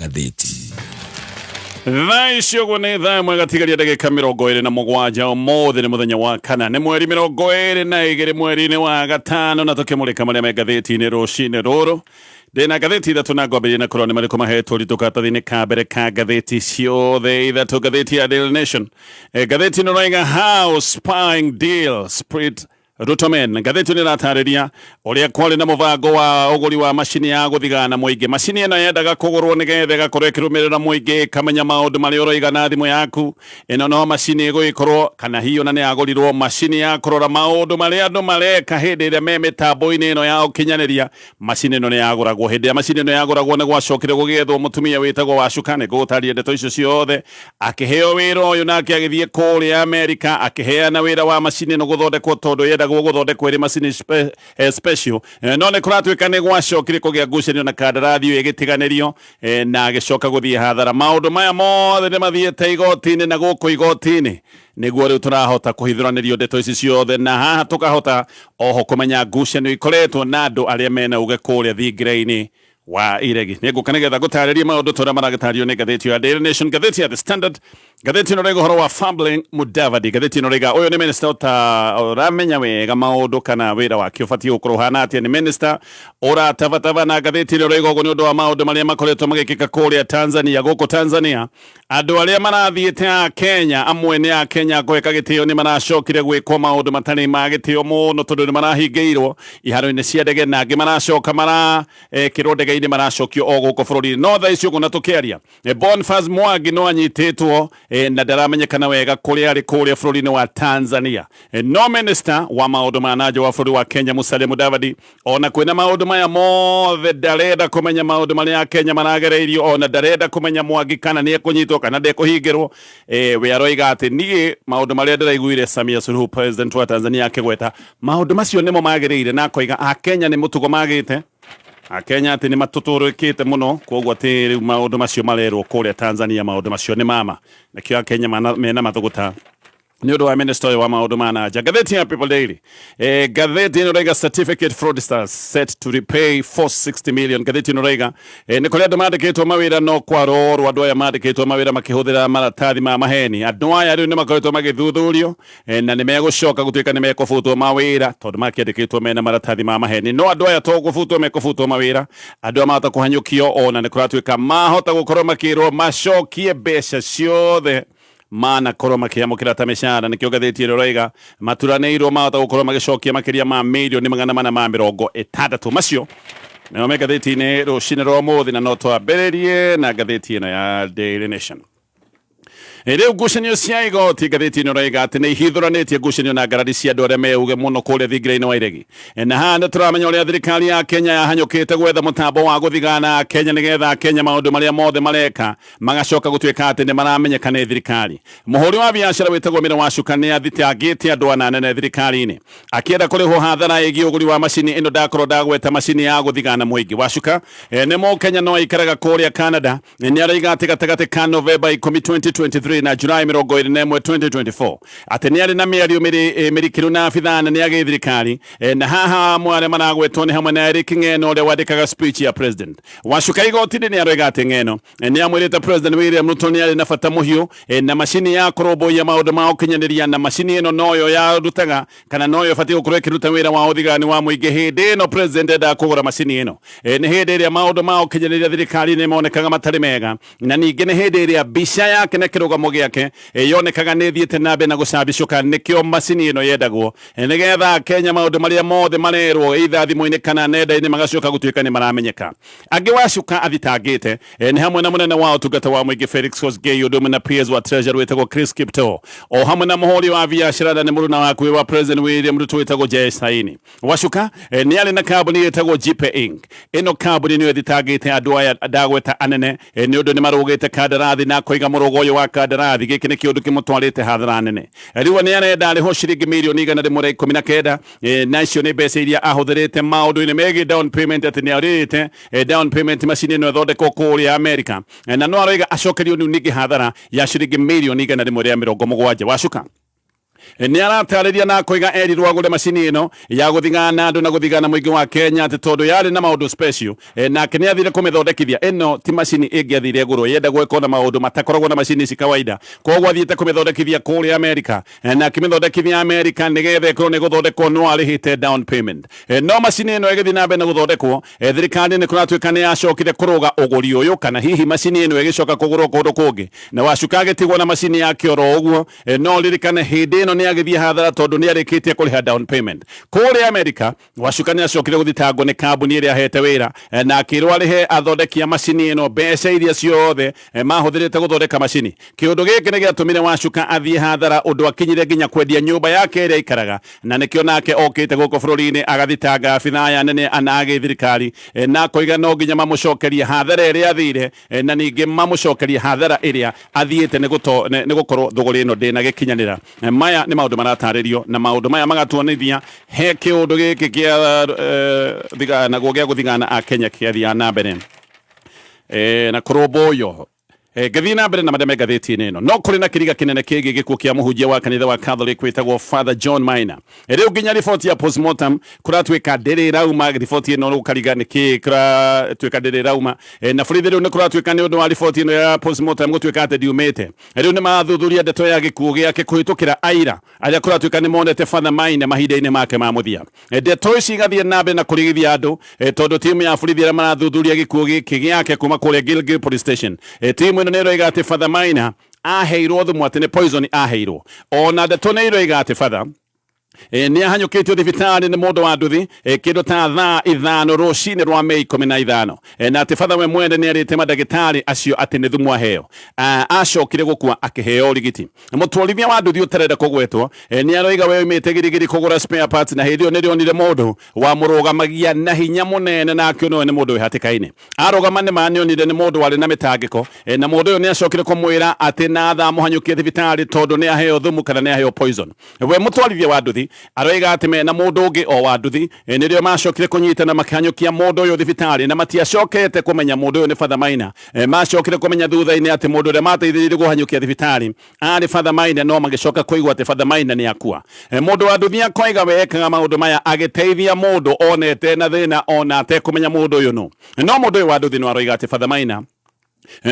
Ngathĩti. Thaa ici ũguo nĩ thaa ĩmwe gatigaria ndagĩka 27. Ũmũthĩ nĩ mũthenya wa kana, nĩ mweri 22 mweri-inĩ wa gatano, na tũkĩmũrĩka marĩa me ngathĩti-inĩ rũcinĩ rũrũ. Ndĩna ngathĩti ithatũ na ngwambĩrĩria na kũrora nĩ marĩkũ mahetwo ũritũ karatathi-inĩ ka mbere ka ngathĩti ciothe ithatũ. Ngathĩti ya Daily Nation. Ngathĩti ĩno ĩroiga "How spying deal split Ruto men". Ngathĩti ĩno ĩratarĩria ũrĩa kwarĩ na mũbango wa ũgũri wa macini ya gũthigana mũingĩ. Macini ĩno yendaga kũgũrwo nĩgetha ĩgakorwo ĩkĩrũmĩrĩra mũingĩ, ĩkamenya maũndũ marĩa ũroiga na thimũ yaku. Ĩno no macini ĩgũgĩkorwo kana hihi ona nĩ yagũrirwo, macini ya kũrora maũndũ marĩa andũ mareka hĩndĩ ĩrĩa me mĩtambo-inĩ ĩno ya ũkinyanĩria. Macini ĩno nĩ yagũragwo. Hĩndĩ ĩrĩa macini ĩno yagũragwo, nĩ gwacokire gũgĩethwo mũtumia wĩtagwo Wacuka. Nĩ ngũgũtarĩria ndeto icio ciothe. Akĩheo wĩra ũyũ, nake agĩthiĩ kũrĩa Amerika akĩheana wĩra wa macini ĩno gũthondekwo, tondũ yendagwo gũthondekwo ĩrĩ macini special. No nĩ kũratuĩka nĩ gwacokire kũgĩa ngucanio na kandarathi ĩyo ĩgĩtiganĩrio, na agĩcoka gũthiĩ hathara. Maũndũ maya mothe nĩ mathiĩte igoti-inĩ, na gũkũ igoti-inĩ nĩguo rĩu tũrahota kũhithũranĩrio ndeto ici ciothe, na haha tũkahota oho kũmenya ngucanio ikoretwo na andũ arĩa mena uge kũrĩa thingira-inĩ wa iregi. Nĩ ngũka nĩgetha ngũtarĩrie maũndũ ta ũrĩa maragĩtario nĩ ngathĩti ya Daily Nation. Ngathĩti ya The Standard, ngathĩti ĩno ĩraiga ũhoro wa fumbling Mudavadi. Ngathĩti ĩno ĩraiga ũyũ nĩ minister ũta ũramenya wega maũndũ kana wĩra wake ũbatiĩ gũkorwo ũhana atĩa. Nĩ minister ũratabataba, na ngathĩti ĩno ĩraiga ũguo nĩ ũndũ wa maũndũ marĩa makoretwo magĩkĩka kũrĩa Tanzania. Gũkũ Tanzania, andũ arĩa marathiĩte a Kenya, amwe nĩ a Kenya kũheka gĩtĩo, nĩ maracokire gwĩkwo maũndũ matarĩ ma gĩtĩo mũno, tondũ nĩ marahingĩirwo iharo-inĩ cia ndege, na angĩ maracoka marekĩrwo ndege-inĩ, maracokio o gũkũ bũrũri-inĩ. No thaa ici ũguo na tũkĩaria, Boniface Mwangi no anyitĩtwo, na ndaramenyekana wega kũrĩa arĩ kũrĩa bũrũri-inĩ wa Tanzania. No minister wa maũndũ ma nanja wa bũrũri wa Kenya, Musalia Mudavadi, ona kwĩna maũndũ maya mothe, ndarenda kũmenya maũndũ marĩa Kenya maragereirio, ona ndarenda kũmenya Mwangi kana nĩ ekũnyitwo kana ndekũhingĩrwo. We aroiga atĩ niĩ maũndũ marĩa ndĩraiguire Samia Suluhu, president wa Tanzania, akĩgweta, maũndũ macio nĩmo magĩrĩire, na akoiga Akenya nĩ mũtugo magĩte, Akenya atĩ nĩ matũtũrĩkĩte mũno, koguo atĩ rĩu maũndũ macio marerwo kũrĩa Tanzania, maũndũ macio nĩ mama. Nĩkĩo Akenya mena mathũgũta nĩ ũndũ wa minister ũyũ wa maũndũ ma nanja. Ngathĩti ya People Daily, ngathĩti ĩno ĩraiga "Certificate fraudsters set to repay 460 million". Ngathĩti ĩno ĩraiga, nĩ kũrĩ andũ mandĩkĩtwo mawĩra, no kwarorwo andũ aya mandĩkĩtwo mawĩra makĩhũthĩra maratathi ma maheni. Andũ aya rĩu nĩ makoretwo magĩthuthurio, na nĩ megũcoka gũtuĩka nĩ mekũbutwo mawĩra, tondũ makĩandĩkĩtwo mena maratathi ma maheni. No andũ aya to kũbutwo mekũbutwo mawĩra, andũ aya mahota kũhanyũkio, ona nĩ kũratuĩka mahota gũkorwo makĩrwo macokie mbeca ciothe manakorwo makĩamũkĩra ta mĩcara. Nĩkĩo ngathĩti ĩno ĩroiga maturanĩirwo mahota gũkorwo magĩcokia makĩria ma mirioni 460. Macio nĩmo me ngathĩti-inĩ rũcinĩ rwa ũmũthĩ, na no twambĩrĩrie na ngathĩti ĩno ya Daily Nation. Rĩu ngucanio cia igoti, ngathĩti ĩno ĩroiga atĩ nĩ ihithũranĩtie ngucanio na ngarari cia andũ arĩa meuge mũno kũrĩa thingira-inĩ wa iregi. Na haha nĩ tũramenya ũrĩa thirikari ya Kenya yahanyũkĩte gwetha mũtambo wa gũthigana Kenya, nĩgetha Kenya maũndũ marĩa mothe mareka magacoka gũtuĩka atĩ nĩ maramenyeka nĩ thirikari. Mũhũri wa biacara wĩtagwo Mĩra wa Cuka nĩ athitangĩte andũ ana anene thirikari-inĩ akĩenda kũrĩhwo hathara ĩgiĩ ũgũri wa macini ĩno ndakorwo ndagweta, macini ya gũthigana mũingĩ. Wacuka, nĩ Mũkenya no aikaraga kũrĩa Canada, nĩ araiga atĩ gatagatĩ ka Novemba 10 2023 na Julai 21 2024 atĩ nĩ arĩ na mĩario mĩrikĩru na abithaa anene a gĩthirikari, na haha amwe arĩa maragwetwo nĩ hamwe na Eric Ng'eno, ũrĩa wandĩkaga speech ya president. Wacuka igoti-inĩ nĩ aroiga atĩ Ng'eno nĩ amwĩrĩte President William Ruto nĩ arĩ na bata mũhiũ, na macini ya kũrũmbũiya maũndũ ma ũkinyanĩria, na macini ĩno noyo yarutaga kana noyo ĩbatiĩ gũkorwo ĩkĩruta wĩra wa ũthigani wa mũingĩ. Hĩndĩ ĩno president endaga kũgũra macini ĩno, nĩ hĩndĩ ĩrĩa maũndũ ma ũkinyanĩria thirikari-inĩ monekaga matarĩ mega, na ningĩ nĩ hĩndĩ ĩrĩa mbica yake na kĩrũgamo gĩake, yonekaga nĩ ĩthiĩte na mbere na gũcambicũka. Nĩkĩo macini ĩno yendagwo, nĩgetha Kenya maũndũ marĩa mothe marerwo either thimũ-inĩ kana nenda-inĩ magacoka gũtuĩka nĩ maramenyeka. Angĩ Wacuka athitangĩte, nĩ hamwe na mũnene wa ũtungata wa mũingĩ Felix Kosgei, ũndũ ũmwe na PS wa Treasury wĩtagwo Chris Kiptoo, o hamwe na mũhũri wa biacara na nĩ mũruna wa hakuhĩ wa President William Ruto wĩtagwo Jay Saini. Wacuka, nĩ arĩ na kambuni ĩtagwo Jipe Inc. Ĩno kambuni nĩyo ĩthitangĩte andũ aya ndagweta anene, nĩ ũndũ nĩ marũgĩte kandarathi, na akoiga mũrũgo ũyũ wa kandarathi gĩkĩ nĩ kĩũndũ kĩmũtwarĩte hathara nene. Rĩu nĩ arenda arĩhwo ciringi mirioni 119, na icio nĩ mbeca iria ahũthĩrĩte maũndũ-inĩ megiĩ down payment, atĩ nĩ arĩte, down payment macini ĩno ĩthondekwo kũrĩa Amerika, na no aroiga acokerio rĩu ningĩ hathara ya ciringi mirioni 170. Wacuka Nĩ aratarĩria na akoiga erirwo agũre macini ĩno ya gũthigana andũ na gũthigana mũingĩ wa Kenya atĩ tondũ yarĩ na maũndũ special, nake nĩ athire kũmĩthondekithia. Ĩno ti macini ĩngĩathire ĩgũrwo, yenda gwĩkwo na maũndũ matakoragwo na macini ici kawaida. Koguo athiĩte kũmĩthondekithia kũrĩa Amerika, na akĩmĩthondekithia Amerika nĩgetha ĩkorwo nĩ gũthondekwo no arĩhĩte down payment. No macini ĩno ĩgĩthiĩ na mbere na gũthondekwo, thirikari nĩ kũratuĩka nĩ yacokire kũrũga ũgũri ũyũ, kana hihi macini ĩno ĩgĩcoka kũgũrwo kũndũ kũngĩ, na Wacuka agĩtigwo na macini yake oro ũguo. No ririkane hĩndĩ ĩno nĩ agĩthiĩ hathara tondũ nĩ arĩkĩtie kũrĩha down payment kũrĩa Amerika. Wacuka nĩ acokire gũthitangwo nĩ kambuni ĩrĩa ahete wĩra, na akĩrwo arĩhe athondeki a macini ĩno mbeca iria ciothe mahũthĩrĩte gũthondeka macini. Kĩũndũ gĩkĩ nĩ gĩatũmire Wacuka athiĩ hathara ũndũ akinyire nginya kwendia nyũmba yake ĩrĩa aikaraga, na nĩkĩo nake okĩte gũkũ bũrũri-inĩ agathitanga abithaa aya anene ana a gĩthirikari, na akoiga no nginya mamũcokerie hathara ĩrĩa athire, na ningĩ mamũcokerie hathara ĩrĩa athiĩte nĩ gũkorwo thũgũrĩ ĩno ndĩnagĩkinyanĩra. Maya nĩ maũndũ maratarĩrio, na maũndũ maya magatuonithia he kĩũndũ gĩkĩ kĩa thiganagwo gĩa gũthigana a Kenya kĩathiaga na mbere na kũrũmbũywo. Ngĩthiĩ na mbere na marĩa me ngathĩti-inĩ ĩno, no kũrĩ na kĩriga kĩnene kĩgiĩ gĩkuũ kĩa mũhunjia wa kanitha wa Catholic wĩtagwo Father John Maina. Rĩu nginya riboti ya postmortem kũratuĩka ndĩrĩ ĩrauma. Riboti ĩno gũkariga nĩkĩ kũratuĩka ndĩrĩ ĩrauma. Na borithi rĩu nĩ kũratuĩka nĩ ũndũ wa riboti ĩno ya postmortem gũtuĩka atĩ ndiumĩte, rĩu nĩ marathuthuria ndeto ya gĩkuũ gĩake kũhĩtũkĩra aira arĩa kũratuĩka nĩ monete Father Maina mahinda-inĩ make ma mũthia. Ndeto ici igathiĩ na mbere na kũrigithia andũ, tondũ timu ya borithi arĩa marathuthuria gĩkuũ gĩkĩ gĩake kuma kũrĩa Gilgil Police Station, timu ĩno nĩ ĩroiga atĩ Father Maina aheirwo thumu, atĩ nĩ poison aheirwo. Ona ndeto nĩ iroiga atĩ Father nĩ ahanyũkĩtio thibitarĩ nĩ mũndũ wa nduthi kĩndũ ta thaa 5 rũcinĩ rwa Mei 15, na atĩ Father we mwene nĩ erĩte mandagĩtarĩ acio atĩ nĩ thumu aheo. Acokire gũkua akĩheo ũrigiti. Mũtwarithia wa nduthi ũtarenda kũgwetwo nĩ aroiga we oimĩte Girigiri kũgũra spare parts, na hĩndĩ ĩyo nĩrĩo onire mũndũ wamũrũgamagia na hinya mũnene, na akĩona ũyũ nĩ mũndũ wĩ hatĩka-inĩ. Arũgama nĩ ma nĩonire nĩ mũndũ warĩ na mĩtangĩko, na mũndũ ũyũ nĩ acokire kũmwĩra atĩ na thaa mũhanyũkie thibitarĩ tondũ nĩ aheo thumu kana nĩ aheo poison. We mũtwarithia wa nduthi aroiga atĩ mena mũndũ ũngĩ o wa nduthi nĩrĩo macokire kũnyitana makĩhanyũkia mũndũ ũyũ thibitarĩ, na matiacokete kũmenya mũndũ ũyũ nĩ Father Maina. Macokire kũmenya thutha-inĩ atĩ mũndũ ũrĩa mateithĩrĩirie kũhanyũkia thibitarĩ arĩ Father Maina, no magĩcoka kũigua atĩ Father Maina nĩ akua. Mũndũ wa nduthi akoiga we ekaga maũndũ maya agĩteithia mũndũ onete na thĩna ona atekũmenya mũndũ ũyũ nũ. No mũndũ ũyũ wa nduthi no aroiga atĩ Father Maina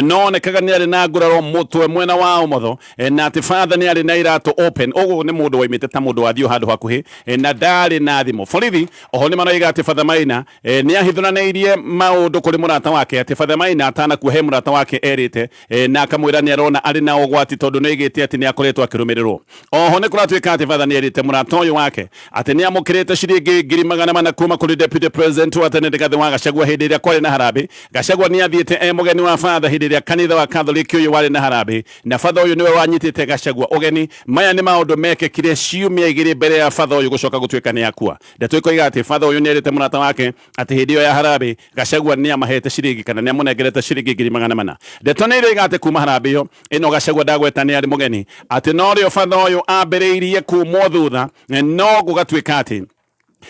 no onekaga nĩ arĩ na nguraro mũtwe mwena wa ũmotho, na atĩ Father nĩ arĩ na iratũ open. Ũguo nĩ mũndũ waimĩte ta mũndũ wathiĩ handũ hakuhĩ, na ndarĩ na thimũ. Borithi oho nĩ maroiga atĩ Father Maina nĩ ahithũranĩirie maũndũ kũrĩ mũrata wake, atĩ Father Maina atanakua he mũrata wake erĩte, na akamwĩra nĩ arona arĩ na ũgwati tondũ nĩ oigĩte atĩ nĩ akoretwo akĩrũmĩrĩrwo. Oho nĩ kũratuĩka atĩ Father nĩ erĩte mũrata ũyũ wake atĩ nĩ amũkĩrĩte ciringi 400,000 kuma kũrĩ Deputy President wa tene Rigathĩ wa Gachagua hĩndĩ ĩrĩa kwarĩ na harambĩ. Gachagua nĩ athiĩte e mũgeni wa Father hĩndĩ ĩrĩa kanitha wa Catholic ũyũ warĩ na harambĩ, na Father ũyũ nĩwe wanyitĩte Gachagua ũgeni. Maya nĩ maũndũ mekĩkire ciumia 2 mbere ya Father ũyũ gũcoka gũtuĩka nĩ akua. Ndeto ikoiga atĩ Father ũyũ nĩ erĩte mũrata wake atĩ hĩndĩ ĩyo ya harambĩ Gachagua nĩ amahete ciringi kana nĩ amũnengerete ciringi 400,000. Ndeto nĩ iroiga atĩ kuma harambĩ ĩyo ĩno Gachagua ndagweta nĩ arĩ mũgeni, atĩ norĩo Father ũyũ ambĩrĩirie kumwo thutha, no gũgatuĩka atĩ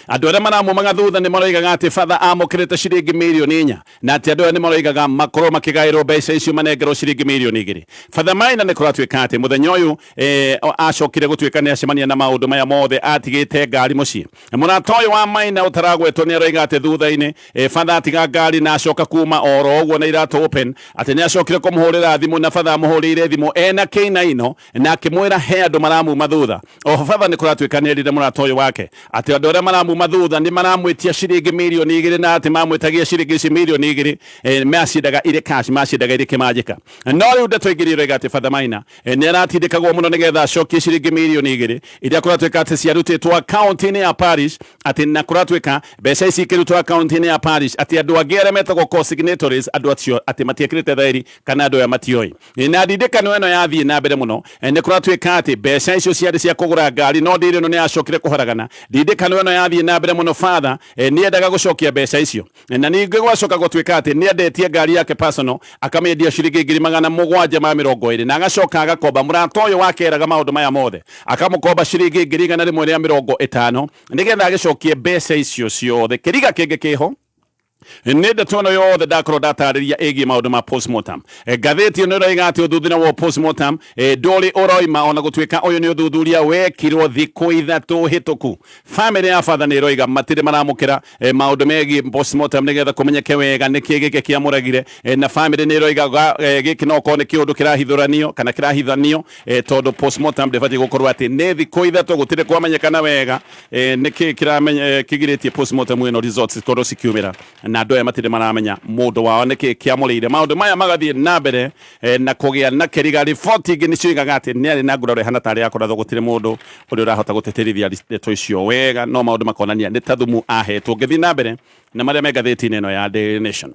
andũ arĩa maramumaga thutha nĩ maroigaga atĩ Father amũkĩrĩte ciringi 4 mirioni, na atĩ andũ aya nĩ maroigaga makorwo makĩgaĩrwo mbeca icio manengerwo ciringi 2 mirioni. Father Maina nĩ kũratuĩka atĩ mũthenya ũyũ acokire gũtuĩka nĩ acemania na maũndũ maya mothe atigĩte ngari mũciĩ. Mũrata ũyũ wa Maina ũtaragwetwo nĩ aroiga atĩ thutha-inĩ Father atiga ngari na acoka kuma oro ũguo na iratũ open, atĩ nĩ acokire kũmũhũrĩra thimũ, na Father amũhũrĩire thimũ ena kĩinaino na akĩmwĩra he andũ maramuma thutha. Oho Father nĩ kũratuĩka nĩ erire mũrata ũyũ wake atĩ andũ arĩa maramuma thutha nĩ maramwĩtia ciringi 2 mirioni, na atĩ mamwĩtagia ciringi ici 2 mirioni maciendaga irĩ cash, maciendaga irĩ kĩmanjĩka. No rĩu ndeto ingĩ iroiga atĩ Father Maina nĩ aratindĩkagwo mũno nĩgetha acokie ciringi 2 mirioni iria kũratuĩka atĩ ciarutĩtwo akaunti-inĩ ya parish, atĩ na kũratuĩka mbeca ici ikĩrutwo akaunti-inĩ ya parish atĩ andũ angĩ arĩa metagwo co-signatories, andũ acio atĩ matiekĩrĩte thaĩri kana andũ aya matioĩ. Na ndindĩkano ĩno yathiĩ na mbere mũno, nĩ kũratuĩka atĩ mbeca icio ciarĩ cia kũgũra ngari, no ndĩrĩ ĩno nĩ yacokire kũharagana. Ndindĩkano ĩno yathiĩ na mbere mũno, Father nĩ endaga gũcokia mbeca icio, na ningĩ gwacoka gũtuĩka atĩ nĩ endetie ngari yake personal akamĩendia ciringi 720,000, na agacoka agakomba mũrata ũyũ wake eraga maũndũ maya mothe, akamũkomba ciringi 150,000 nĩgetha agĩcokie mbeca icio ciothe. Kĩriga kĩngĩ kĩho. Nĩ ndeto ĩno yothe ndakorwo ndatarĩria ĩgiĩ maũndũ ma postmortem. Ngathĩti ĩno ĩroiga atĩ ũthuthuria wa postmortem ndũrĩ ũroima ona gũtuĩka ũyũ nĩ ũthuthuria wekirwo thikũ 3 hĩtũku. Famĩlĩ ya batha nĩ ĩroiga matirĩ maramũkĩra maũndũ megiĩ postmortem nĩgetha kũmenyeke wega nĩkĩ gĩkĩ kĩamũragire, na famĩlĩ nĩ ĩroiga gĩkĩ no korwo nĩ kĩũndũ kĩrahithũranio kana kĩrahithanio, tondũ postmortem ndĩbatiĩ gũkorwo atĩ nĩ thikũ 3 gũtirĩ kwamenyekana wega nĩkĩ kĩgirĩtie postmortem ĩno results cikorwo cikiumĩra, na andũ aya matirĩ maramenya mũndũ wao nĩkĩ kĩamũrĩire. Maũndũ maya magathiĩ na mbere na kũgĩa na kĩriga. Riboti ingĩ nĩ cioigaga atĩ nĩ arĩ na nguraro ĩhana tarĩ ya kũrathwo, gũtirĩ mũndũ ũrĩa ũrahota gũtĩtĩrithia ndeto icio wega, no maũndũ makonania nĩ ta thumu ahetwo. Ngĩthiĩ na mbere na marĩa me ngathĩti-inĩ ĩno ya Daily Nation.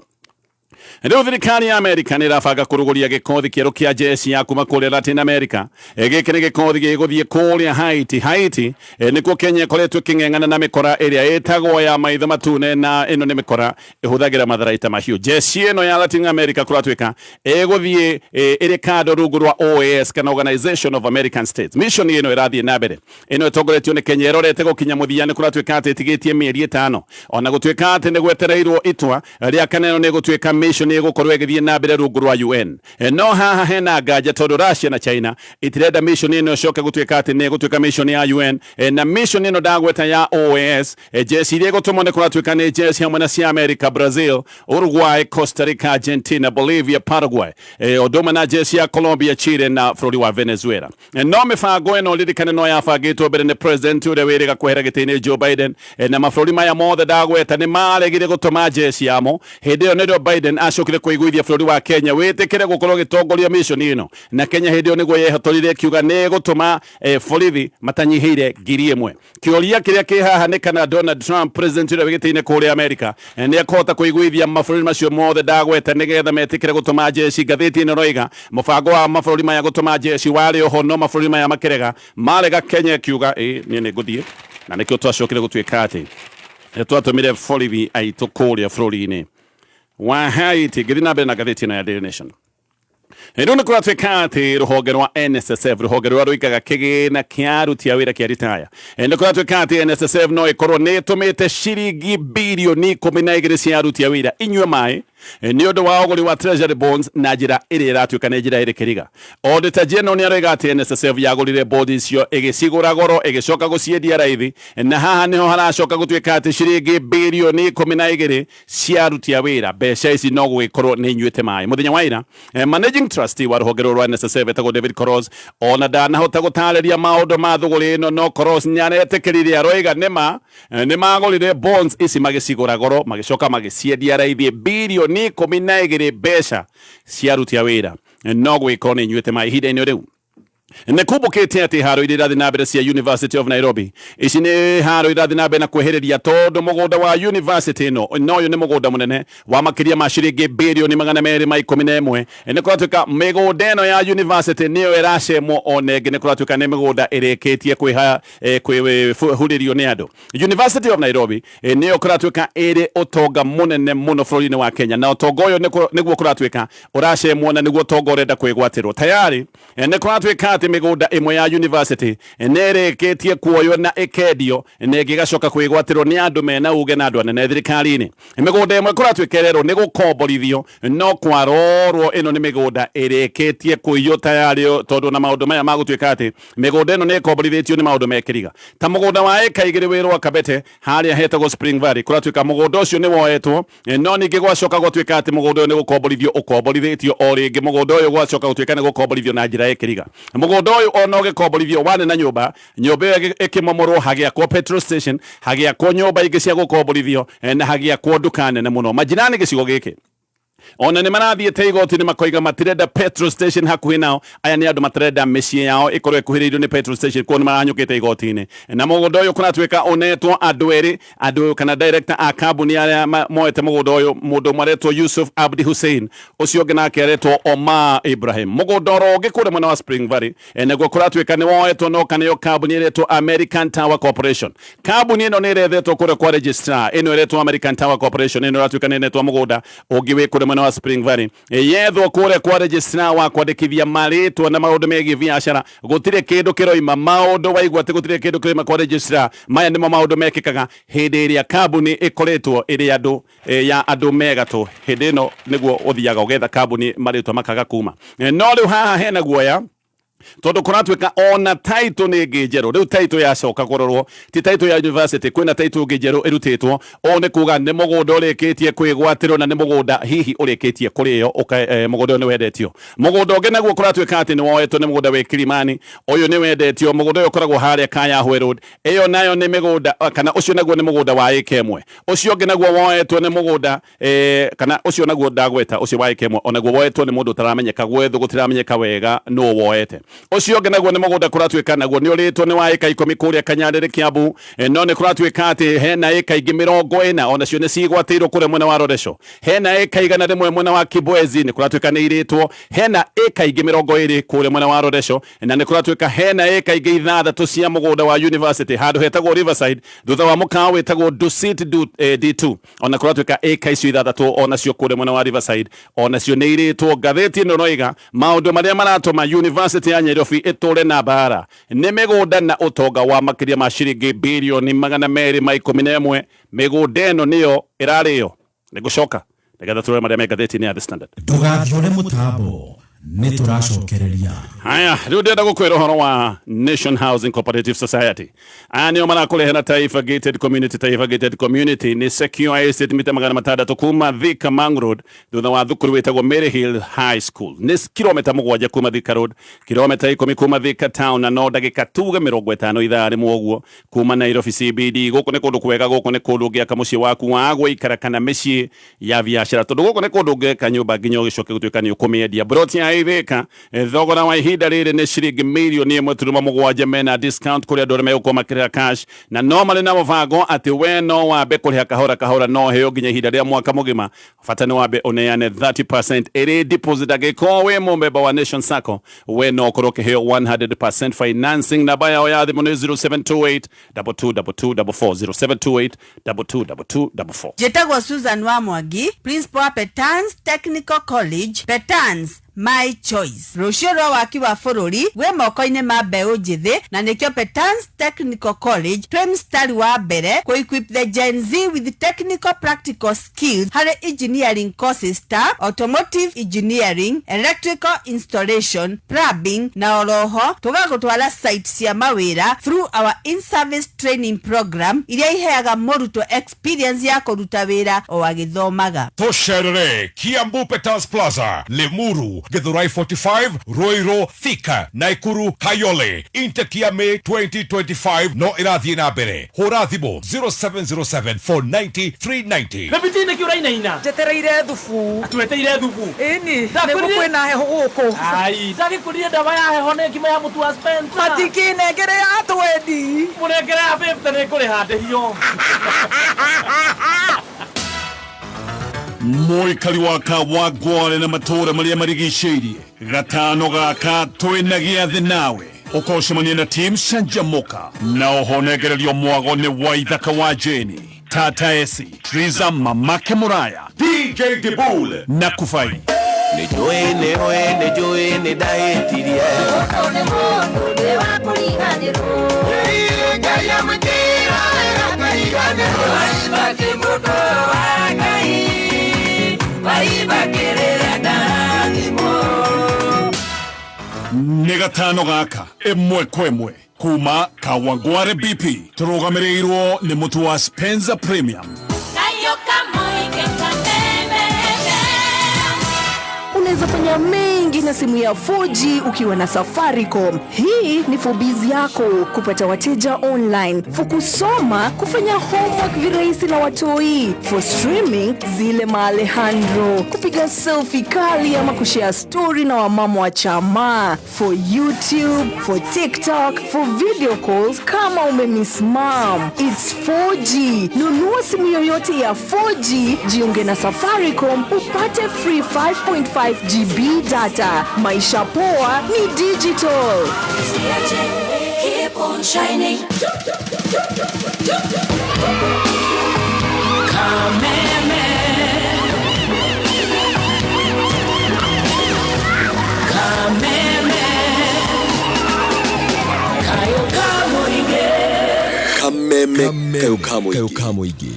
Rĩu thirikari ya Amerika nĩ ĩrabanga kũrugũria gĩkothi kĩerũ kĩa jeshi ya kuma kũrĩa Latin America. Gĩkĩ nĩ gĩkothi gĩgũthiĩ kũrĩa Haiti. Haiti nĩkuo Kenya ĩkoretwo ĩkĩng'eng'ana na mĩkora ĩrĩa ĩtagwo ya maitho matune, na ĩno nĩ mĩkora ĩhũthagĩra matharaita mahiũ. Jeshi ĩno ya Latin America kũratuĩka ĩgũthiĩ ĩrĩ kando rungu rwa OAS kana Organization of American States. Mission ĩno ĩrathiĩ na mbere, ĩno ĩtongoretio nĩ Kenya, ĩrorete gũkinya mũthia. Nĩ kũratuĩka atĩ ĩtigĩtie mĩeri 5, ona gũtuĩka atĩ nĩ gwetereirwo itua rĩa kana ĩno nĩ ĩgũtuĩka mission ĩgũkorwo ĩgĩthiĩ na mbere rungu rwa UN. No haha hena nganja tondũ Russia na China itirenda mission ĩno ĩcoke gũtuĩka atĩ nĩ ĩgũtuĩka mission ya UN. Na mission ĩno ndagweta ya OAS, jeshi iria ĩgũtũmwo nĩ kũratuĩka nĩ jeshi hamwe na cia America, Brazil, Uruguay, Costa Rica, Argentina, Bolivia, Paraguay, ũndũ ũmwe na jeshi ya Colombia, Chile na bũrũri wa Venezuela. No mĩbango ĩno ririkane no yabangĩtwo mbere nĩ president ũrĩa wĩrĩga kwehera gĩtĩ-inĩ Joe Biden, na mabũrũri maya mothe ndagweta nĩ maregire gũtũma jeshi yamo. Hĩndĩ ĩyo nĩrĩo Biden acokire kũiguithia bũrũri wa Kenya wĩtĩkĩre gũkorwo ũgĩtongoria mission ĩno, na Kenya hĩndĩ ĩyo nĩguo yehotorire ĩkiuga nĩ ĩgũtũma borithi matanyihĩire 1000. Kĩũria kĩrĩa kĩ haha nĩ kana Donald Trump, president ũrĩa wĩ gĩtĩ-inĩ kũrĩa Amerika, nĩ ekũhota kũiguithia mabũrũri macio mothe ndagweta nĩgetha metĩkĩre gũtũma jeshi. Ngathĩti ĩno ĩroiga mũbango wa mabũrũri maya gũtũma jeshi warĩ oho, no mabũrũri maya makĩrega. Marega, Kenya ĩkiuga ĩ niĩ nĩ ngũthiĩ, na nĩkĩo twacokire gũtuĩka atĩ twatũmire borithi aitũ kũrĩa bũrũri-inĩ wa Haiti. Ngĩthiĩ na mbere na ngathĩti ĩno ya Daily Nation, rĩu nĩ kũratuĩka atĩ rũhonge rwa NSSF, rũhonge rũrĩa rũigaga kĩgĩna kĩa aruti a wĩra kĩa ritaya, nĩ kũratuĩka atĩ NSSF no ĩkorwo nĩ ĩtũmĩte ciringi birioni 12 cia aruti a wĩra inyue maĩ nĩ ũndũ wa ũgũri wa treasury bonds na njĩra ĩrĩa ĩratuĩka nĩ njĩra ĩrĩ kĩriga. Auditor General nĩ aroiga atĩ NSSF yagũrire bond icio ĩgĩcigũra goro ĩgĩcoka gũciendia raithi, na haha nĩho haracoka gũtuĩka atĩ ciringi birioni 12 cia aruti a wĩra, mbeca ici no gũgĩkorwo nĩ inyuĩte maĩ. Mũthenya wa ira, managing trustee wa rũhonge rũrũ rwa NSSF etagwo David Koros ona ndanahota gũtarĩria maũndũ ma thũgũrĩ ĩno, no Koros nĩ aretĩkĩrire, aroiga nĩma nĩ magũrire bonds ici magĩcigũra goro magĩcoka magĩciendia raithi. Birioni 12 mbeca cia aruti a wĩra no gũgĩkorwo nĩ inyuĩte maĩ. Ihinda-inĩ rĩu nĩ kumbũkĩte atĩ haro iria irathiĩ na mbere cia University of Nairobi, ici nĩ haro irathiĩ na mbere na kwehereria, tondũ mũgũnda wa university ĩno na ũyũ nĩ mũgũnda mũnene wa makĩria ma ciringi birioni 211. Nĩ kũratuĩka mĩgũnda ĩno ya university nĩyo ĩracemwo ona ĩngĩ. Nĩ kũratuĩka nĩ mĩgũnda ĩrĩkĩtie kwĩha kwĩhurĩrio nĩ andũ. University of Nairobi nĩyo kũratuĩka ĩrĩ ũtonga mũnene mũno bũrũri-inĩ wa Kenya, na ũtonga ũyũ nĩguo kũratuĩka ũracemwo na nĩguo ũtonga ũrenda kwĩgwatĩrwo. Tayari nĩ kũratuĩka atĩ mĩgũnda ĩmwe ya university nĩ ĩrĩkĩtie kuoywo na ĩkendio, na ĩngĩ ĩgacoka kwĩgwatĩrwo nĩ andũ mena uge na andũ anene thirikari-inĩ. Mĩgũnda ĩmwe kũratuĩka ĩrerwo nĩ gũkomborithio, no kwarorwo ĩno nĩ mĩgũnda ĩrĩkĩtie kũiywo tayari, tondũ na maũndũ maya ma gũtuĩka atĩ mĩgũnda ĩno nĩ ĩkomborithĩtio nĩ maũndũ mekĩriga. Ta mũgũnda wa ĩka 2 wĩ Rwakabete harĩa hetagwo Spring Valley, kũratuĩka mũgũnda ũcio nĩ woetwo, no ningĩ gwacoka gwatuĩka atĩ mũgũnda ũyũ nĩ gũkomborithio ũkomborithĩtio o rĩngĩ. Mũgũnda ũyũ gwacoka gũtuĩka nĩ gũkomborithio na njĩra ĩkĩriga. Mũgũnda ũyũ ona ũgĩkomborithio warĩ na nyũmba, nyũmba ĩyo ĩkĩmomorwo, hagĩakwo petrol station, hagĩakwo nyũmba ingĩ cia gũkomborithio, na hagĩakwo nduka nene mũno. Majirani gĩcigo gĩkĩ ona nĩ marathiĩte igoti-inĩ makoiga matirenda petrol station hakuhĩ nao. Aya nĩ andũ matarenda mĩciĩ yao ĩkorwo ĩkuhĩrĩirio nĩ petrol station, kuo nĩ maranyũkĩte igoti-inĩ. Na mũgũnda ũyũ kũratuĩka ũnetwo andũ erĩ, andũ kana director a kambuni arĩa moete mũgũnda ũyũ. Mũndũ ũmwe aretwo Yusuf Abdi Hussein, ũcio ũngĩ nake aretwo Omar Ibrahim. Mũgũnda oro ũngĩ kũrĩa mwena wa Spring Valley, naguo kũratuĩka nĩ woetwo no kaneo kambuni ĩretwo American Tower Corporation. Kambuni ĩno nĩ ĩrethetwo kũrĩa kwa registrar. Ĩno ĩretwo American Tower Corporation, ĩno ĩratuĩka nĩ ĩnetwo mũgũnda ũngĩ wĩ kũrĩa mwena mwena wa Spring Valley yethwo kũrĩa kwa registrar wa kwandĩkithia marĩtwa na maũndũ megiĩ biacara gũtirĩ kĩndũ kĩroima maũndũ waigua atĩ gũtirĩ kĩndũ kĩroima kwa registrar. Maya nĩmo maũndũ mekĩkaga hĩndĩ ĩrĩa kambuni ĩkoretwo ĩrĩ andũ ya andũ megatũ. Hĩndĩ ĩno nĩguo ũthiaga ũgetha kambuni marĩtwa makaga kuma. No rĩu haha hena guoya tondu kuratuika ona title nĩ ĩngĩ njerũ. Rĩu title yacoka kũrorwo ti title ya university, kwĩna title ĩngĩ njerũ ĩrutĩtwo. Ũũ nĩ kuga nĩ mũgũnda ũrĩkĩtie kwĩgwatĩrwo na nĩ mũgũnda hihi ũrĩkĩtie kũrĩo mũgũnda ũyũ nĩ wendetio. Mũgũnda ũngĩ naguo kũratuĩka atĩ nĩ woetwo nĩ mũgũnda wĩ Kilimani, ũyũ nĩ wendetio. Mũgũnda ũyũ ũkoragwo harĩa Kayahwe Road, ĩyo nayo nĩ mĩgũnda kana ũcio naguo nĩ mũgũnda wa ĩka ĩmwe. Ũcio ũngĩ naguo woetwo nĩ mũgũnda kana ũcio naguo ndagweta ũcio wa ĩka ĩmwe onaguo woetwo nĩ mũndũ ũtaramenyeka, gwethwo gũtiramenyeka wega nũ woete. Ũcio ũngĩ naguo nĩ mũgũnda kũratuĩka naguo nĩ ũrĩtwo nĩ wa ĩka 10 kũrĩa Kanyarĩrĩ Kiambu, no nĩ kũratuĩka atĩ hena ĩka ingĩ 40 onacio nĩ cigwatĩirwo kũrĩa mwena wa Roresho. Hena ĩka 100 mwena wa Kibwezi nĩ kũratuĩka nĩ irĩtwo. Hena ĩka ingĩ 20 kũrĩa mwena wa Roresho na nĩ kũratuĩka hena ĩka ingĩ 6 cia mũgũnda wa university handũ hetagwo Riverside thutha wa mũkawa wĩtagwo Dusit D2. Ona kũratuĩka ĩka icio 6 onacio kũrĩa mwena wa Riverside onacio nĩ irĩtwo. Ngathĩti ĩno ĩroiga maũndũ marĩa maratũma university ya Nairobi ĩtũre na mbara nĩ mĩgũnda na ũtonga wa makĩria ma ciringi birioni 211. Mĩgũnda ĩno nĩyo ĩrarĩo. Nĩngũcoka nĩgetha tũrore marĩa me ngathĩti-inĩ ya The Standard. Ndũgathiũre mũtambo, nĩ tũracokereria. Haya, rĩu ndĩrenda gũkwĩra ũhoro wa Nation Housing Cooperative Society. Aya nĩo marakũrehera Taifa Gated Community. Taifa Gated Community nĩ secure estate mita 600 kuma Thika Mang Road thutha wa thukuru wĩtagwo Maryhill High School. Nĩ kilomita 7 kuma Thika Road, kilomita 10 kuma Thika Town na no ndagĩka tuge 50 ithaa rĩmwe ũguo kuma Nairobi CBD. Gũkũ nĩ kũndũ kwega, gũkũ nĩ kũndũ ũngĩaka mũciĩ waku wa gũikara kana mĩciĩ ya biacara, tondũ gũkũ nĩ kũndũ ũngĩka nyũmba nginya ũgĩcoke gũtuĩka nĩ ũkũmĩendia. Broti ya Ithika thogora wa ihinda rĩrĩ nĩ ciringi mirioni 1.7 mena discount kũrĩ andũ arĩa megũkorwo makĩrĩha cash, na no marĩ na mũbango atĩ we no wambe kũrĩha kahora kahora no heo nginya ihinda rĩa mwaka mũgima. Bata nĩ wambe ũneane 30% ĩrĩ deposit. Angĩkorwo wĩ mũmemba wa Nation Sacco we no ũkorwo ũkĩheo 100% financing. Namba yao ya thimũ nĩ 0728 222244 0728 222244. Njĩtagwo Susan wa Mwangi, principal wa Petans Technical College. Petans, my choice. Rũciũ rwa waki wa bũrũri wĩ moko-inĩ ma mbeũ njĩthĩ, na nĩkĩo Petans Technical College twĩ mstari wa mbere kũ equip the Gen Z with technical practical skills harĩ engineering courses ta automotive engineering, electrical installation, plumbing na oroho tũgagũtwara site cia mawĩra through our in-service training program iria iheaga mũrutwo experience ya kũruta wĩra o agĩthomaga. Tũcerere Kiambu Petans Plaza, Limuru, Githurai 45, Ruiru, Thika, Naikuru, Kayole. Intake ya May 2025 no ĩrathiĩ na mbere. Hũra thimũ 0707 490 390. Rebiti nä kä å rainaina. Njetereire thubu. Tweteire thubu. Ĩni. Ndakũrire- Nĩguo kwĩna heho gũkũ. Ai, ndagä kå rire ndawa ya heho nä ngima ya må tu wa Spencer. Matikĩnengere ya twendi. Må nengere ya 50 nä kå rä ha ndä hio. Mũikari wa Kawangware na matũũra marĩa marigicĩirie gatano gaka twĩna gĩathĩ nawe ũkocemania na team Canjamũka na ũhonegererio mwago nĩ Waithaka wa Jeni, Tata Esi, Triza, Mamake Muraya, DJ Dibul na Kufai. Nĩnjũĩ nĩũĩ nĩnjũĩ nĩndahĩtirie. Nĩ gatano gaka ĩmwe kwa ĩmwe kuma Kawangware BP tũrũgamĩrĩirwo nĩ mũtu wa Spencer Premium. Unaweza fanya mengi na simu ya 4G ukiwa na Safaricom. Hii ni for biz yako, kupata wateja online, for kusoma, kufanya homework virahisi na watoi, for streaming zile maalejandro, kupiga selfie kali ama kushare story na wamama wa chama, for YouTube, for TikTok, for video calls kama umemiss mom. It's 4G. Nunua simu yoyote ya 4G, jiunge na Safaricom upate free 5.5 GB data. Maisha poa ni digital. Keep on shining. Kameme Kayũ ka mũingĩ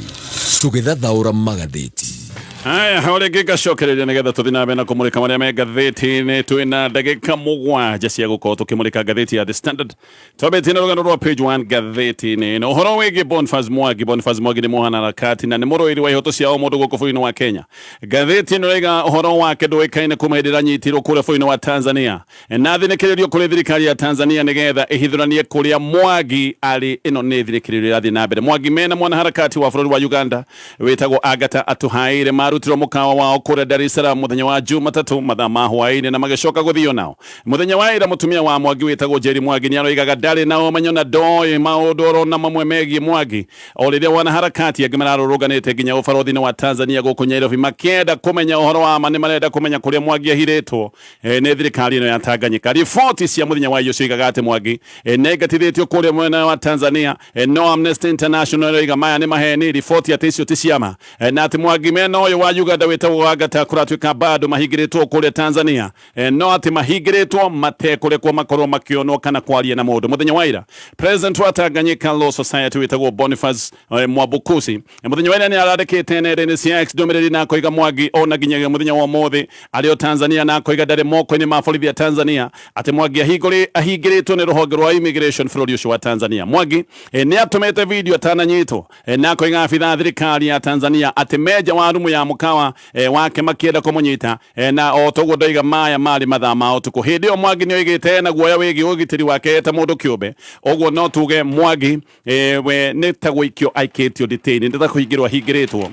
tũgĩthathaũra magathĩti. Haya, o rĩngĩ ngacokereria nĩgetha tũthiĩ na mbere na kũmũrĩka marĩa me ngathĩti-inĩ. Twĩna ndagĩka 7 cia gũkorwo tũkĩmũrĩka ngathĩti ya The Standard. Twambĩtie na rũgano rwa page 1 ngathĩti-inĩ ĩno, ũhoro wĩgiĩ Boniface Mwangi. Boniface Mwangi nĩ mwanaharakati na nĩ mũrũĩri wa ihoto cia o mũndũ gũkũ bũrũri-inĩ wa Kenya. Ngathĩti ĩno ĩraiga ũhoro wake ndũĩkaine kuma hĩndĩ ĩranyitirwo kũrĩa bũrũri-inĩ wa Tanzania na thinĩkĩrĩrio kũrĩ thirikari ya Tanzania nĩgetha ĩhithũranie kũrĩa Mwangi arĩ. Ĩno nĩ thinĩkĩrĩrio ĩrathiĩ na mbere. Mwangi mena mwanaharakati wa bũrũri wa Uganda wĩtagwo Agata Atuhaire marutirwo mũkawa wao kũrĩa Dar es Salaam mũthenya wa Jumatatũ mathaa ma hwaĩ-inĩ na magĩcoka gũthio nao mũthenya wa ira. Mũtumia wa Mwangi wĩtagwo Njeri Mwangi nĩ aroigaga ndarĩ na ũmenyo na ndoĩ maũndũ oro na mamwe megiĩ Mwangi, o rĩrĩa wanaharakati angĩ mararũrũnganĩte nginya ũbarũthi-inĩ wa Tanzania gũkũ Nairobi makĩenda kũmenya ũhoro wa ma. Nĩ marenda kũmenya kũrĩa Mwangi ahithĩtwo nĩ thirikari ĩno ya Tanganyika. Riboti cia mũthenya wa iyo cioigaga atĩ Mwangi nĩ aingatithĩtio kũrĩa mwena wa Tanzania, no Amnesty International ĩroiga maya nĩ maheni, riboti atĩ icio ti ciama, na atĩ Mwangi mena ũyũ wa Uganda wĩtagwo Agata kũratuĩka bado mahingĩrĩtwo kũrĩa Tanzania, no atĩ mahingĩrĩtwo matekũrekwo makorwo makĩonwo kana kwaria na mũndũ. Mũthenya wa ira, President wa Tanganyika Law Society wĩtagwo Boniface Mwabukusi mũthenya wa ira nĩ arandĩkĩte nenda-inĩ cia X ndũmĩrĩri na akoiga Mwangi ona nginyagia mũthenya wa ũmũthĩ arĩ o Tanzania, na akoiga ndarĩ moko-inĩ ma borithi ya Tanzania, atĩ Mwangi ahingĩrĩtwo nĩ rũhonge rwa immigration bũrũri ũcio wa Tanzania. Mwangi nĩ atũmĩte video atananyitwo, na akoiga abithaa thirikari ya Tanzania atĩ menja wa rumu ya mũkawa wake makĩenda kũmũnyita, na o toguo ndoiga maya marĩ mathaa ma ũtukũ. Hĩndĩ ĩyo Mwangi nĩ oigĩte ena guoya wĩgiĩ ũgitĩri wake ta mũndũ kĩũmbe. Ũguo no tuge Mwangi we nĩ ta gũikio aikĩtio ndĩtĩ-inĩ, nĩ ta kũhingĩrwo ahingĩrĩtwo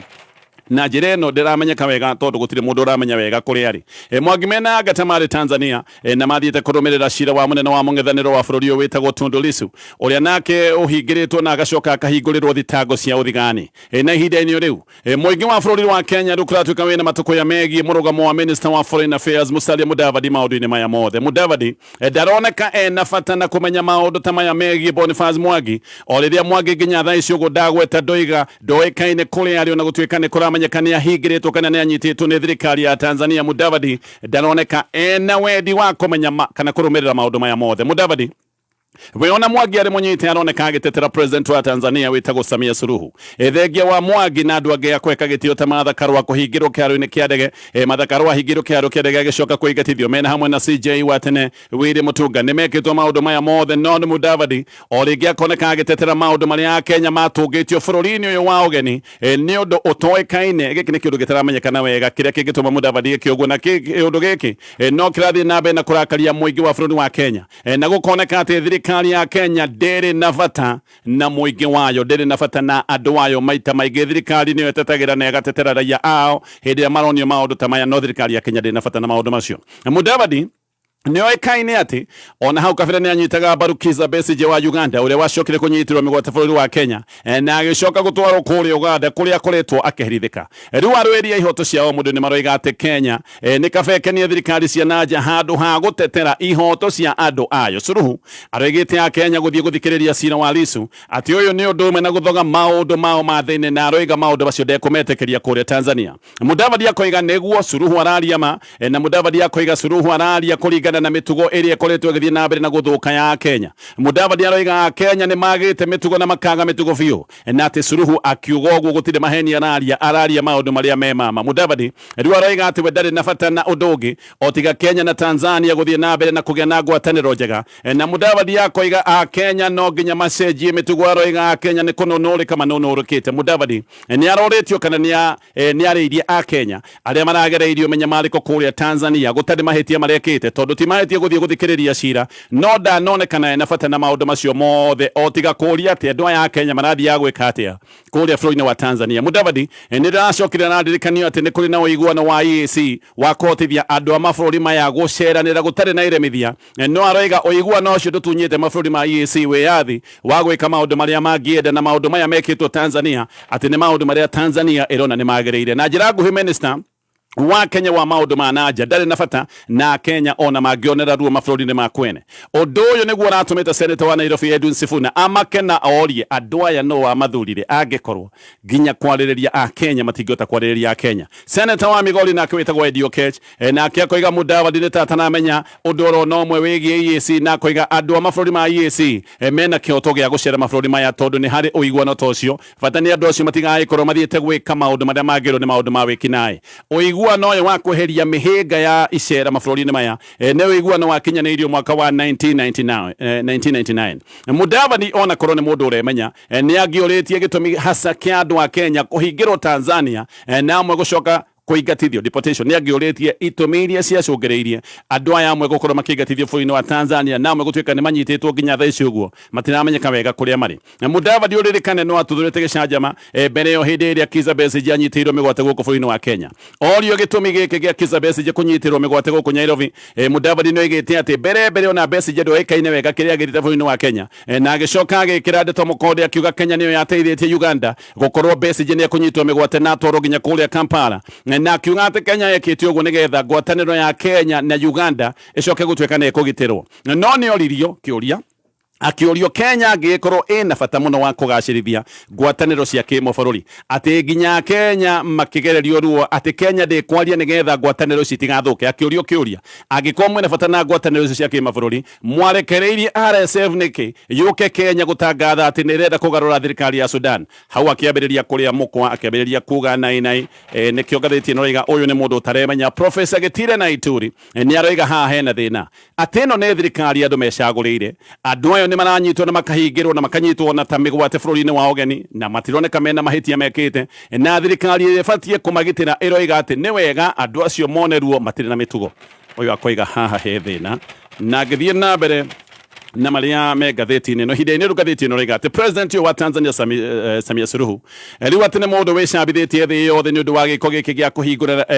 na njĩra ĩno ndĩramenyeka wega, tondũ gũtirĩ mũndũ ũramenya wega kũrĩa arĩ. Mwangi mena Agata marĩ Tanzania, na mathiĩte kũrũmĩrĩra cira wa mũnene wa mũng'ethanĩro wa bũrũri ũyũ wĩtagwo Tundu Lissu, ũrĩa nake ũhingĩrĩtwo na agacoka akahingũrĩrwo thitango cia ũthigani. Na ihinda-inĩ rĩu, mũingĩ wa bũrũri wa Kenya rĩu kũratuĩka wĩna matũkũya megiĩ mũrũgamo wa Minister wa Foreign Affairs Musalia Mudavadi maũndũ-inĩ maya mothe. Mudavadi ndaroneka ena bata na kũmenya maũndũ ta maya megiĩ Boniface Mwangi, o rĩrĩa Mwangi nginya thaa ici ũguo ndagweta ndoiga ndoĩkaine kũrĩa arĩ, ona gũtuĩka nĩ kũramenyeka nĩ ahingĩrĩtwo kana nĩ anyitĩtwo nĩ thirikari ya Tanzania. Mudavadi ndaroneka ena wendi wa kũmenya kana kũrũmĩrĩra maũndũ maya mothe. Mudavadi we ona Mwangi arĩ mũnyite aroneka agĩtetera president wa Tanzania wĩtagwo Samia Suluhu. Thengia wa Mwangi na andũ angĩ a kweka gĩtĩo ta Martha Karua kũhingĩrwo kĩharo-inĩ kĩa ndege, Martha Karua ahingĩrwo kĩharo kĩa ndege agĩcoka kũingatithio mena hamwe na CJ wa tene Willy Mutunga, nĩ mekĩtwo maũndũ maya mothe, no nĩ Mudavadi o rĩngĩ akoneka agĩtetera maũndũ marĩa Akenya matũngĩtio bũrũri-inĩ ũyũ wa ũgeni, nĩ ũndũ ũtoĩkaine. Gĩkĩ nĩ kĩũndũ gĩtaramenyekana wega kĩrĩa kĩngĩtũma Mudavadi eke ũguo, na kĩũndũ gĩkĩ no kĩrathiĩ na mbere na kũrakaria mũingĩ wa bũrũri wa Kenya, na gũkoneka atĩ thirikari ya Kenya ndĩrĩ na bata na mũingĩ wayo, ndĩrĩ na bata na andũ ayo. Maita maingĩ thirikari nĩyo ĩtetagĩra na ĩgatetera raia ao hĩndĩ ĩrĩa maronio maũndũ ta maya, no thirikari ya Kenya ndĩrĩ na bata na maũndũ macio. Mudavadi nĩoĩkaine atĩ ona hau kabere nĩ anyitaga mbaru Kizza Besigye wa Uganda, ũrĩa wacokire kũnyitirwo mĩgwate bũrũri wa Kenya, na agĩcoka gũtwarwo kũrĩa Uganda kũrĩa akoretwo akĩherithĩka. Rĩu arũĩri a ihoto cia o mũndũ nĩ maroiga atĩ Kenya nĩ kaba ĩkenie thirikari cia nanja handũ ha gũtetera ihoto cia andũ ayo. Suluhu aroigĩte a Kenya gũthiĩ gũthikĩrĩria cira wa Lissu atĩ ũyũ nĩ ũndũ ũmwe na gũthoga maũndũ mao ma thĩinĩ, na aroiga maũndũ macio ndekũmetĩkĩria kũrĩa Tanzania. Mudavadi akoiga nĩguo Suluhu araria ma, na Mudavadi akoiga Suluhu araria kũringana na mĩtugo ĩrĩa ĩkoretwo ĩgĩthiĩ na mbere na gũthũka ya Kenya. Mudavadi aroiga Kenya nĩ magĩte mĩtugo na makaga mĩtugo biũ, na atĩ Suluhu akiuga ũguo gũtirĩ maheni araria, araria maũndũ marĩa me mama. Mudavadi rĩu aroiga atĩ we ndarĩ na bata na ũndũ ũngĩ o tiga Kenya na Tanzania gũthiĩ na mbere na kũgĩa na ngwatanĩro njega. Na Mudavadi akoiga a Kenya no nginya macenjie mĩtugo, aroiga a Kenya nĩ kũnũnũrĩka manũnũrĩkĩte. Mudavadi nĩ arorĩtio kana nĩ arĩirie a Kenya arĩa maragereirio mĩnyamarĩko kũrĩa Tanzania gũtarĩ mahĩtia marekĩte, tondũ ti mahĩtia gũthiĩ gũthikĩrĩria cira, no ndanonekana ena bata na maũndũ macio mothe o tiga kũũria atĩ andũ aya a Kenya marathiaga gwĩka atĩa kũrĩa bũrũri-inĩ wa Tanzania. Mudavadi nĩ ndĩracokire arandirikanio atĩ nĩ kũrĩ na ũiguano wa EAC wa kũhotithia andũ a mabũrũri maya gũceranĩra gũtarĩ na iremithia, no aroiga ũiguano ũcio ndũtunyĩte mabũrũri ma EAC wĩyathi wa gwĩka maũndũ marĩa mangĩenda, na maũndũ maya mekĩtwo Tanzania atĩ nĩ maũndũ marĩa Tanzania ĩrona nĩ magĩrĩire. Na njĩra nguhĩ, minister Wa Kenya wa maũndũ ma nanja ndarĩ na bata na Kenya ona mangĩonera ruo mabũrũri-inĩ ma kwene. Ũndũ ũyũ nĩguo ũratũmĩte Senator wa Nairobi Edwin Sifuna amake na orie andũ aya no wamathurire angĩkorwo nginya kwarĩrĩria a Kenya matingĩhota kwarĩrĩria a Kenya. Senator wa Migori nake wĩtagwo Eddie Oketch nake akoiga Mudavadi nĩ ta ataramenya ũndũ oro na ũmwe wĩgiĩ EAC, na akoiga andũ a mabũrũri ma EAC mena kĩhoto gĩa gũcera mabũrũri maya tondũ nĩ harĩ ũiguano ta ũcio, bata nĩ andũ acio matigagĩkorwo mathiĩte gwĩka maũndũ marĩa mangĩrwo nĩ maũndũ ma wĩkinaĩ. Ũiguano ũyũ wa kweheria mĩhĩnga ya icera mabũrũri-inĩ maya nĩ ũiguano wakinyanĩirio mwaka wa 1999, 1999. Mudavadi ona korwo nĩ mũndũ ũremenya nĩ angĩũrĩtie gĩtũmi hasa kĩa andũ a Kenya kũhingĩrwo Tanzania na amwe gũcoka kũingatithio, deportation. Nĩ angĩũrĩtie itũmi iria ciacũngĩrĩirie andũ aya amwe gũkorwo makĩingatithio bũrũri-inĩ wa Tanzania na amwe gũtuĩka nĩ manyitĩtwo nginya thaa ici ũguo matiramenyeka wega kũrĩa marĩ. Na Mudavadi ũririkane no atuthũrĩte gĩcanjama mbere ĩyo hĩndĩ ĩrĩa Kizza Besigye anyitĩirwo mĩgwate gũkũ bũrũri-inĩ wa Kenya. Orio gĩtũmi gĩkĩ gĩa Kizza Besigye kũnyitĩrwo mĩgwate gũkũ Nairobi, Mudavadi nĩ oigĩte atĩ mbere mbere ona Besigye ndoĩkaine wega kĩrĩa agĩrĩte bũrũri-inĩ wa Kenya, na agĩcoka agĩkĩra ndeto mũkonde akiuga Kenya nĩyo yateithĩtie Uganda gũkorwo Besigye nĩ ekũnyitwo mĩgwate na atwarwo nginya kũrĩa Kampala, na akiuga atĩ Kenya ĩkĩte ũguo nĩgetha ngwatanĩro ya Kenya na Uganda ĩcoke gũtuĩka nĩ ĩkũgitĩrwo. No nĩ oririo kĩũria akĩũrio Kenya angĩgĩkorwo ĩna bata mũno wa kũgacĩrithia ngwatanĩro cia kĩmabũrũri, atĩ nginya Kenya makĩgererio ruo atĩ Kenya ndĩkwaria nĩgetha ngwatanĩro ici itigathũke. Akĩũrio kĩũria angĩkorwo mwĩna bata na ngwatanĩro ici cia kĩmabũrũri, mwarekereirie RSF nĩkĩ yũke Kenya gũtangatha atĩ nĩ ĩrenda kũgarũra thirikari ya Sudan? Hau akĩambĩrĩria kũrĩa mũkwa, akĩambĩrĩria kuga nai nai. Nĩkĩo ngathĩti ĩno ĩroiga ũyũ nĩ mũndũ ũtaremenya. Professor Gĩtire na Ituri nĩ aroiga haha hena thĩna, atĩ ĩno nĩ thirikari andũ mecagũrĩire. Andũ ayo nĩ maranyitwo na makahingĩrwo na makanyitwo na ta mĩgwate bũrũri-inĩ wa ũgeni na matironeka mena mahĩtia mekĩte, na thirikari ĩrĩa ĩbatiĩ kũmagitĩra ĩroiga atĩ nĩ wega andũ acio mone ruo matirĩ na mĩtugo. Ũyũ akoiga haha he thĩna. Na ngĩthiĩ na mbere na marĩa me ngathĩti-inĩ ĩno ihinda-inĩ rĩu, ngathĩti ĩno ĩroiga atĩ president ũyũ wa Tanzania Samia Suluhu rĩu atĩ nĩ mũndũ wĩcambithĩtie thĩ yothe nĩ ũndũ wa gĩko gĩkĩ gĩa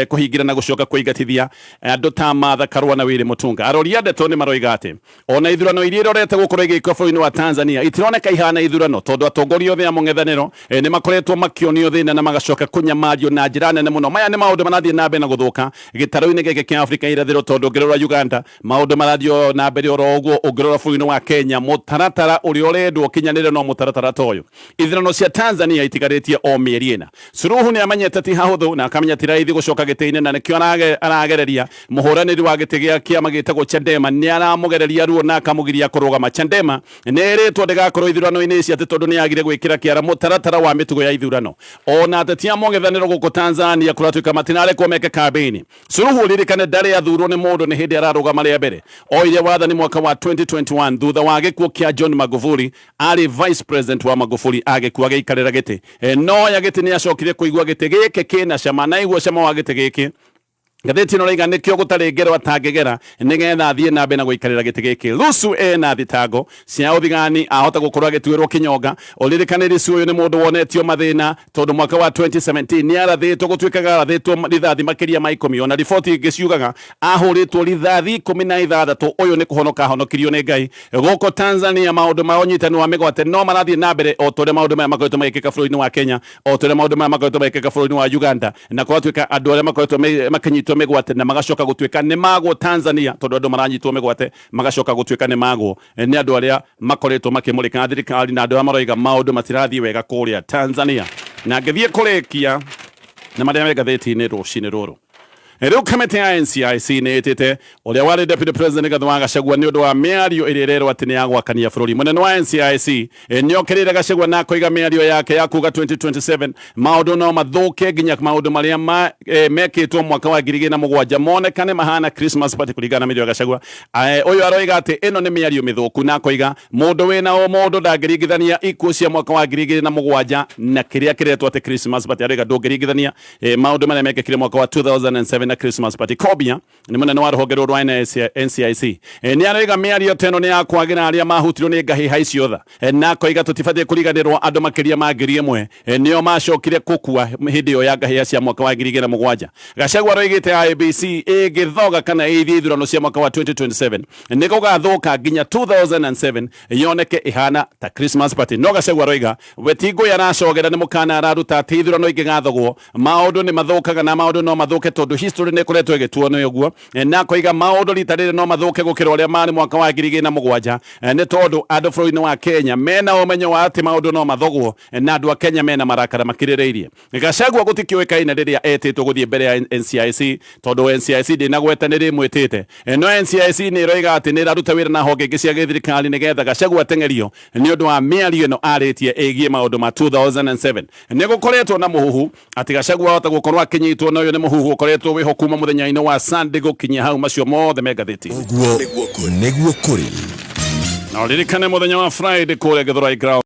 kũhingĩra na gũcoka kũingatithia andũ ta Martha Karua na Willy Mutunga. Arori a ndeto nĩ maroiga atĩ ona ithurano iria irorete gũkorwo igĩkwo bũrũri-inĩ wa Tanzania itironeka ihana ithurano, tondũ atongoria othe a mũng'ethanĩro nĩ makoretwo makĩonio thĩna na magacoka kũnyamario na njĩra nene mũno. Maya nĩ maũndũ marathiĩ na mbere na gũthũka gĩtarũ-inĩ gĩkĩ kĩa Afrika irathĩro, tondũ ũngĩrora Uganda maũndũ marathiĩ na mbere oro ũguo. Ũngĩrora bũrũri-inĩ wa Kenya, mũtaratara ũrĩa ũrendwo ũkinyanĩre no mũtaratara ta ũyũ. Ithurano cia Tanzania itigarĩtie o mĩeri 4. Suluhu nĩ amenyete ti hahũthũ na akamenya ti raithi gũcoka gĩtĩ-inĩ, na nĩkĩo aragereria mũhũranĩri wa gĩtĩ gĩa kĩama gĩtagwo Chadema, nĩ aramũgereria ruo na akamũgiria kũrũgama. Chadema nĩ ĩrĩtwo ndĩgakorwo ithurano-inĩ ici atĩ tondũ nĩ yagire gwĩkĩra kĩara mũtaratara wa mĩtugo ya ithurano. Ona ateti a mũng'ethanĩro gũkũ Tanzania kũratuĩka matinarekwo meke kambĩini. Suluhu ũririkane ndarĩ athurwo nĩ mũndũ, nĩ hĩndĩ ararũgama rĩa mbere. Oire wathani mwaka wa 2021 thutha wa gĩkuũ kĩa John Magufuli. Arĩ vice president wa Magufuli, agĩkua agĩikarĩra gĩtĩ. No ya gĩtĩ nĩ acokire kũigua gĩtĩ gĩkĩ kĩna cama na aigua cama wa gĩtĩ gĩkĩ, ngathĩti ĩno raiga nĩkĩo gũtarĩ ngero atangĩgera nĩgetha athiĩ na mbere na gũikarĩra gĩtĩ gĩkĩ. Lissu ena thitango cia ũthigani, ahota gũkorwo agĩtuĩrwo kĩnyonga. Ũririkane Lissu ũyũ nĩ mũndũ wonetio mathĩna, tondũ mwaka wa 2017 nĩ arathĩtwo, gũtuĩkaga arathĩtwo rithathi makĩria ma 10. Ona riboti ingĩ ciugaga ahũrĩtwo rithathi 16. Ũyũ nĩ kũhonoka ahonokirio nĩ Ngai. Gũkũ Tanzania maũndũ ma ũnyitani wa mĩgwate no marathiĩ na mbere o ta ũrĩa maũndũ maya makoretwo magĩkĩka bũrũri-inĩ wa Kenya, o ta ũrĩa maũndũ maya makoretwo magĩkĩka bũrũri-inĩ wa Uganda, na kũratuĩka andũ arĩa makoretwo makĩnyitwo mĩgwate na magacoka gũtuĩka nĩ magwo Tanzania, tondũ andũ maranyitwo mĩgwate magacoka gũtuĩka nĩ magwo nĩ andũ arĩa makoretwo makĩmũrĩka thirikari na andũ arĩa maroiga maũndũ matirathiĩ wega kũrĩa Tanzania. Na ngĩthiĩ kũrĩkia na marĩa me ngathĩti-inĩ rũcinĩ rũrũ, rĩu kamĩtĩ ya NCIC nĩ ĩtĩte ũrĩa warĩ deputy president Rigathĩ wa Gachagua nĩ ũndũ wa mĩario ĩrĩa ĩrerwo atĩ nĩ ya gwakania bũrũri. Mũnene wa NCIC nĩ okĩrĩire Gachagua na akoiga mĩario yake ya kuga 2027 maũndũ no mathũke nginya maũndũ marĩa mekĩtwo mwaka wa 2007 monekane mahana Christmas party, kũringana na mĩario ya Gachagua. Ũyũ aroiga atĩ ĩno nĩ mĩario mĩthũku, na akoiga mũndũ wĩna o mũndũ ndangĩringithania ikuũ cia mwaka wa 2007 na kĩrĩa kĩretwo atĩ Christmas party. Aroiga ndũngĩringithania maũndũ marĩa mekĩkire mwaka wa 2007. na Christmas party. Kobia nĩ mũnene wa rũhonge rũrũ rwa NCIC. Nĩ aroiga mĩario ta ĩno nĩ ya kwagĩra arĩa mahutirwo nĩ ngahĩha icio tha. Na akoiga tũtibatiĩ kũriganĩrwo andũ makĩria ma 1000 nĩo macokire kũkua hĩndĩ ĩyo ya ngahĩha cia mwaka wa 2007. Gachagua aroigĩte IEBC ĩngĩthoga kana ĩithie ithurano cia mwaka wa 2027 nĩ gũgathũka nginya 2007 yoneke ĩhana ta Christmas party. No Gachagua aroiga we ti ngũĩ aracogera, nĩ mũkana araruta atĩ ithurano ingĩgathogwo maũndũ nĩ mathũkaga na maũndũ no mathũke tondũ history nĩ ĩkoretwo ĩgĩtuo nĩ ũguo. Na akoiga maũndũ rita rĩrĩ no mathũke gũkĩra ũrĩa marĩ mwaka wa 2007, nĩ tondũ andũ bũrũri-inĩ wa Kenya mena ũmenyo wa atĩ maũndũ no mathogwo, na andũ a Kenya mena marakara makirĩrĩirie. Gachagua gũtikĩũĩkaine rĩrĩa etĩtwo gũthiĩ mbere ya NCIC tondũ NCIC ndĩnagweta nĩ rĩmwĩtĩte. No NCIC nĩ ĩroiga atĩ nĩ ĩraruta wĩra na honge ingĩ cia gĩthirikari nĩgetha Gachagua ateng'erio nĩ ũndũ wa mĩario ĩno arĩtie ĩgiĩ maũndũ ma 2007. Nĩ gũkoretwo na mũhuhu atĩ Gachagua ahota gũkorwo akĩnyitwo, na ũyũ nĩ mũhuhu ũkoretwo wĩho kuma mũthenya-inĩ wa Sunday gũkinyia hau. Macio mothe me ngathĩti. Ũguo nĩguo kũrĩ. Na ũririkane mũthenya wa Friday kũrĩa Githurai Ground.